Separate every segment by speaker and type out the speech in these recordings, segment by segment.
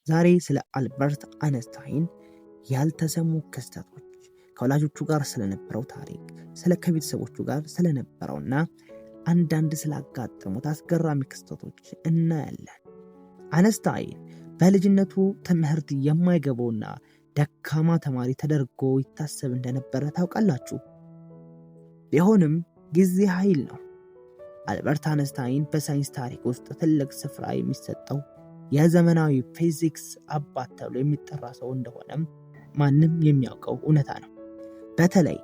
Speaker 1: ዛሬ ስለ አልበርት አነስታይን ያልተሰሙ ክስተቶች፣ ከወላጆቹ ጋር ስለነበረው ታሪክ፣ ስለ ከቤተሰቦቹ ጋር ስለነበረውና አንዳንድ ስላጋጠሙት አስገራሚ ክስተቶች እናያለን። አነስታይን በልጅነቱ ትምህርት የማይገባውና ደካማ ተማሪ ተደርጎ ይታሰብ እንደነበረ ታውቃላችሁ። ቢሆንም ጊዜ ኃይል ነው። አልበርት አነስታይን በሳይንስ ታሪክ ውስጥ ትልቅ ስፍራ የሚሰጠው የዘመናዊ ፊዚክስ አባት ተብሎ የሚጠራ ሰው እንደሆነም ማንም የሚያውቀው እውነታ ነው። በተለይ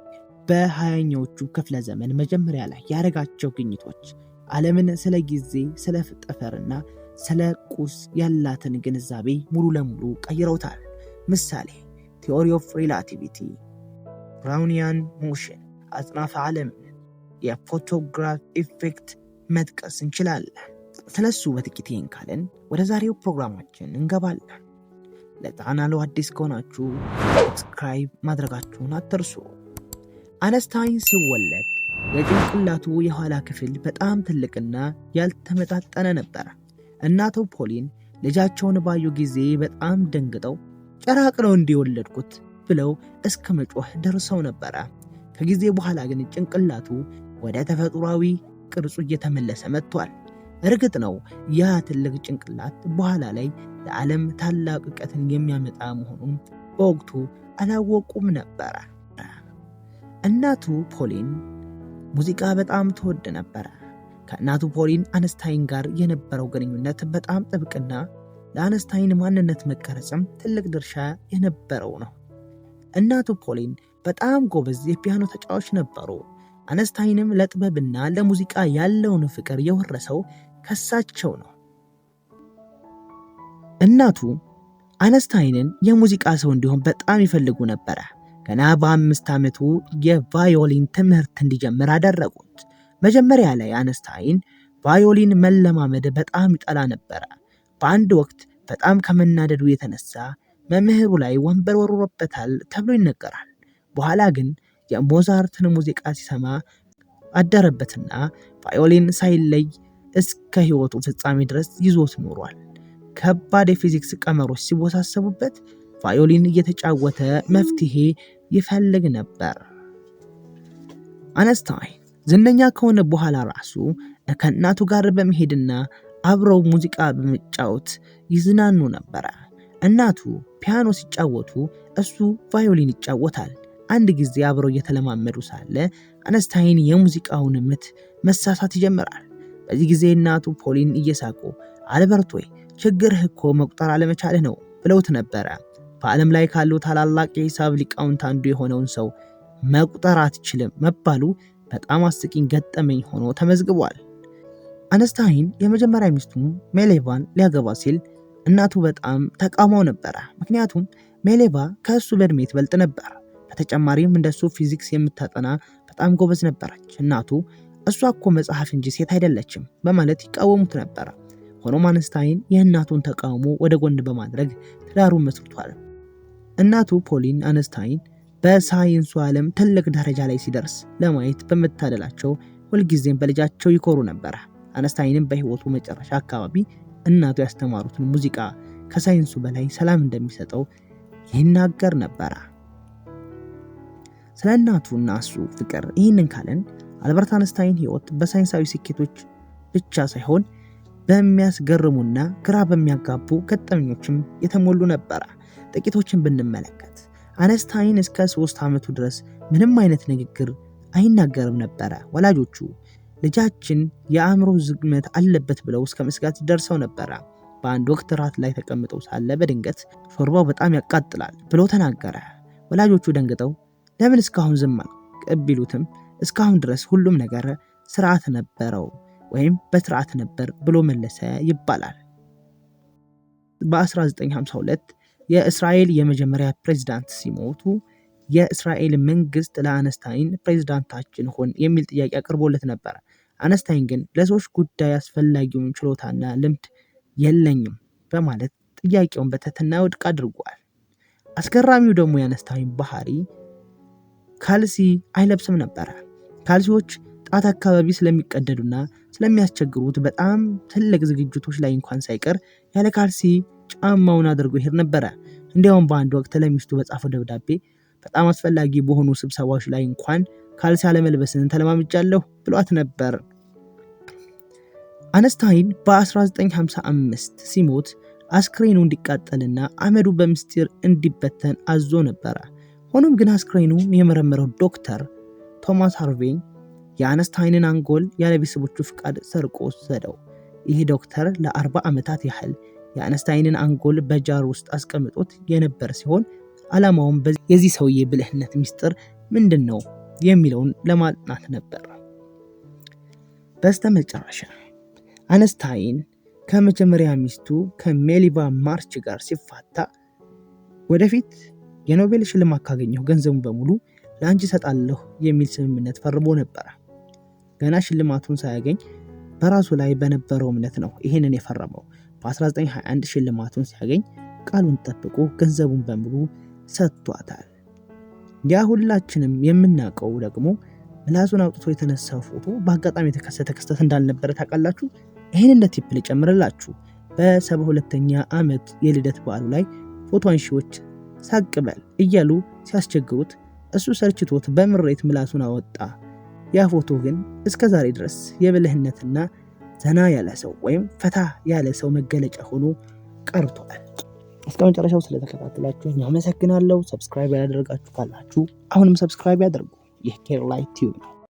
Speaker 1: በ20ኛዎቹ ክፍለ ዘመን መጀመሪያ ላይ ያደረጋቸው ግኝቶች ዓለምን ስለ ጊዜ፣ ስለ ጠፈርና ስለ ቁስ ያላትን ግንዛቤ ሙሉ ለሙሉ ቀይረውታል። ምሳሌ theory of relativity፣ Brownian motion፣ አጽናፈ ዓለምን፣ የፎቶግራፍ effect መጥቀስ እንችላለን። ስለሱ በጥቂት ይህን ካልን ወደ ዛሬው ፕሮግራማችን እንገባለን። ለቻናሉ አዲስ ከሆናችሁ subscribe ማድረጋችሁን አትርሱ። አነስታይን ሲወለድ የጭንቅላቱ የኋላ ክፍል በጣም ትልቅና ያልተመጣጠነ ነበረ። እናቱ ፖሊን ልጃቸውን ባዩ ጊዜ በጣም ደንግጠው ጨራቅ ነው እንዴ የወለድኩት ብለው እስከ መጮህ ደርሰው ነበረ። ከጊዜ በኋላ ግን ጭንቅላቱ ወደ ተፈጥሯዊ ቅርጹ እየተመለሰ መጥቷል። እርግጥ ነው ያ ትልቅ ጭንቅላት በኋላ ላይ ለዓለም ታላቅ እውቀትን የሚያመጣ መሆኑን በወቅቱ አላወቁም ነበረ። እናቱ ፖሊን ሙዚቃ በጣም ትወድ ነበረ። ከእናቱ ፖሊን አነስታይን ጋር የነበረው ግንኙነት በጣም ጥብቅና ለአነስታይን ማንነት መቀረጽም ትልቅ ድርሻ የነበረው ነው። እናቱ ፖሊን በጣም ጎበዝ የፒያኖ ተጫዋች ነበሩ። አነስታይንም ለጥበብና ለሙዚቃ ያለውን ፍቅር የወረሰው ከሳቸው ነው። እናቱ አነስታይንን የሙዚቃ ሰው እንዲሆን በጣም ይፈልጉ ነበረ። ገና በ5 ዓመቱ የቫዮሊን ትምህርት እንዲጀምር አደረጉት። መጀመሪያ ላይ አነስታይን ቫዮሊን መለማመድ በጣም ይጠላ ነበረ። በአንድ ወቅት በጣም ከመናደዱ የተነሳ መምህሩ ላይ ወንበር ወርውሮበታል ተብሎ ይነገራል። በኋላ ግን የሞዛርትን ሙዚቃ ሲሰማ አደረበትና ቫዮሊን ሳይለይ እስከ ሕይወቱ ፍጻሜ ድረስ ይዞት ኖሯል። ከባድ የፊዚክስ ቀመሮች ሲወሳሰቡበት ቫዮሊን እየተጫወተ መፍትሄ ይፈልግ ነበር። አነስታይን ዝነኛ ከሆነ በኋላ ራሱ ከእናቱ ጋር በመሄድና አብረው ሙዚቃ በመጫወት ይዝናኑ ነበረ። እናቱ ፒያኖ ሲጫወቱ እሱ ቫዮሊን ይጫወታል። አንድ ጊዜ አብረው እየተለማመዱ ሳለ አነስታይን የሙዚቃውን ምት መሳሳት ይጀምራል። በዚህ ጊዜ እናቱ ፖሊን እየሳቁ አልበርት ወይ ችግርህ እኮ መቁጠር አለመቻልህ ነው ብለውት ነበረ። በዓለም ላይ ካሉ ታላላቅ የሂሳብ ሊቃውንት አንዱ የሆነውን ሰው መቁጠር አትችልም መባሉ በጣም አስቂኝ ገጠመኝ ሆኖ ተመዝግቧል። አነስታይን የመጀመሪያ ሚስቱ ሜሌቫን ሊያገባ ሲል እናቱ በጣም ተቃውመው ነበረ። ምክንያቱም ሜሌቫ ከእሱ በእድሜ ትበልጥ ነበር። በተጨማሪም እንደሱ ፊዚክስ የምታጠና በጣም ጎበዝ ነበረች። እናቱ እሷ እኮ መጽሐፍ እንጂ ሴት አይደለችም በማለት ይቃወሙት ነበረ። ሆኖም አነስታይን የእናቱን ተቃውሞ ወደ ጎን በማድረግ ትዳሩን መስርቷል። እናቱ ፖሊን አነስታይን በሳይንሱ ዓለም ትልቅ ደረጃ ላይ ሲደርስ ለማየት በመታደላቸው ሁልጊዜም በልጃቸው ይኮሩ ነበረ። አነስታይንም በሕይወቱ መጨረሻ አካባቢ እናቱ ያስተማሩትን ሙዚቃ ከሳይንሱ በላይ ሰላም እንደሚሰጠው ይናገር ነበረ። ስለ እናቱና እሱ ፍቅር ይህንን ካለን አልበርት አነስታይን ሕይወት በሳይንሳዊ ስኬቶች ብቻ ሳይሆን በሚያስገርሙና ግራ በሚያጋቡ ገጠመኞችም የተሞሉ ነበረ። ጥቂቶችን ብንመለከት አነስታይን እስከ 3 ዓመቱ ድረስ ምንም አይነት ንግግር አይናገርም ነበረ። ወላጆቹ ልጃችን የአእምሮ ዝግመት አለበት ብለው እስከ መስጋት ደርሰው ነበረ። በአንድ ወቅት ራት ላይ ተቀምጠው ሳለ በድንገት ሾርባው በጣም ያቃጥላል ብሎ ተናገረ። ወላጆቹ ደንግጠው ለምን እስካሁን ዝም አልክ ቢሉትም እስካሁን ድረስ ሁሉም ነገር ስርዓት ነበረው ወይም በስርዓት ነበር ብሎ መለሰ ይባላል። በ1952 የእስራኤል የመጀመሪያ ፕሬዝዳንት ሲሞቱ የእስራኤል መንግስት ለአነስታይን ፕሬዝዳንታችን ሁን የሚል ጥያቄ አቅርቦለት ነበር። አነስታይን ግን ለሰዎች ጉዳይ አስፈላጊውን ችሎታና ልምድ የለኝም በማለት ጥያቄውን በትህትና ውድቅ አድርጓል። አስገራሚው ደግሞ የአነስታይን ባህሪ ካልሲ አይለብስም ነበረ። ካልሲዎች ጣት አካባቢ ስለሚቀደዱና ስለሚያስቸግሩት በጣም ትልቅ ዝግጅቶች ላይ እንኳን ሳይቀር ያለ ካልሲ ጫማ ጫማውን አድርጎ ይሄድ ነበረ። እንዲያውም በአንድ ወቅት ለሚስቱ በጻፈው ደብዳቤ በጣም አስፈላጊ በሆኑ ስብሰባዎች ላይ እንኳን ካልሲ አለመልበስን ተለማምጃለሁ ብሏት ነበር። አነስታይን በ1955 ሲሞት አስክሬኑ እንዲቃጠልና አመዱ በምስጢር እንዲበተን አዞ ነበረ። ሆኖም ግን አስክሬኑን የመረመረው ዶክተር ቶማስ ሃርቬይ የአነስታይንን አንጎል ያለ ቤተሰቦቹ ፍቃድ ሰርቆ ወሰደው። ይህ ዶክተር ለ40 ዓመታት ያህል የአነስታይንን አንጎል በ jar ውስጥ አስቀምጦት የነበረ ሲሆን ዓላማውም የዚህ ሰውዬ ብልህነት ሚስጥር ምንድን ነው የሚለውን ለማጥናት ነበር። በስተመጨረሻ አነስታይን ከመጀመሪያ ሚስቱ ከሜሊቫ ማርች ጋር ሲፋታ ወደፊት የኖቤል ሽልማት ካገኘሁ ገንዘቡን በሙሉ ለአንቺ እሰጣለሁ የሚል ስምምነት ፈርሞ ነበረ። ገና ሽልማቱን ሳያገኝ በራሱ ላይ በነበረው እምነት ነው ይህንን የፈረመው። በ1921 ሽልማቱን ሲያገኝ ቃሉን ጠብቆ ገንዘቡን በሙሉ ሰጥቷታል። ያ ሁላችንም የምናውቀው ደግሞ ምላሱን አውጥቶ የተነሳው ፎቶ በአጋጣሚ የተከሰተ ክስተት እንዳልነበረ ታውቃላችሁ። ይህን እንደ tip ልጨምርላችሁ። በ72ኛ ዓመት የልደት በዓሉ ላይ ፎቶ አንሺዎች ሳቅ በል እያሉ ሲያስቸግሩት እሱ ሰልችቶት በምሬት ምላሱን አወጣ። ያ ፎቶ ግን እስከ ዛሬ ድረስ የብልህነትና ዘና ያለ ሰው ወይም ፈታ ያለ ሰው መገለጫ ሆኖ ቀርቷል። እስከ መጨረሻው ስለተከታተላችሁ አመሰግናለሁ። Subscribe ያላደረጋችሁ ካላችሁ አሁንም subscribe ያደርጉ። ይህ ኬር ላይት ቲዩብ ነው።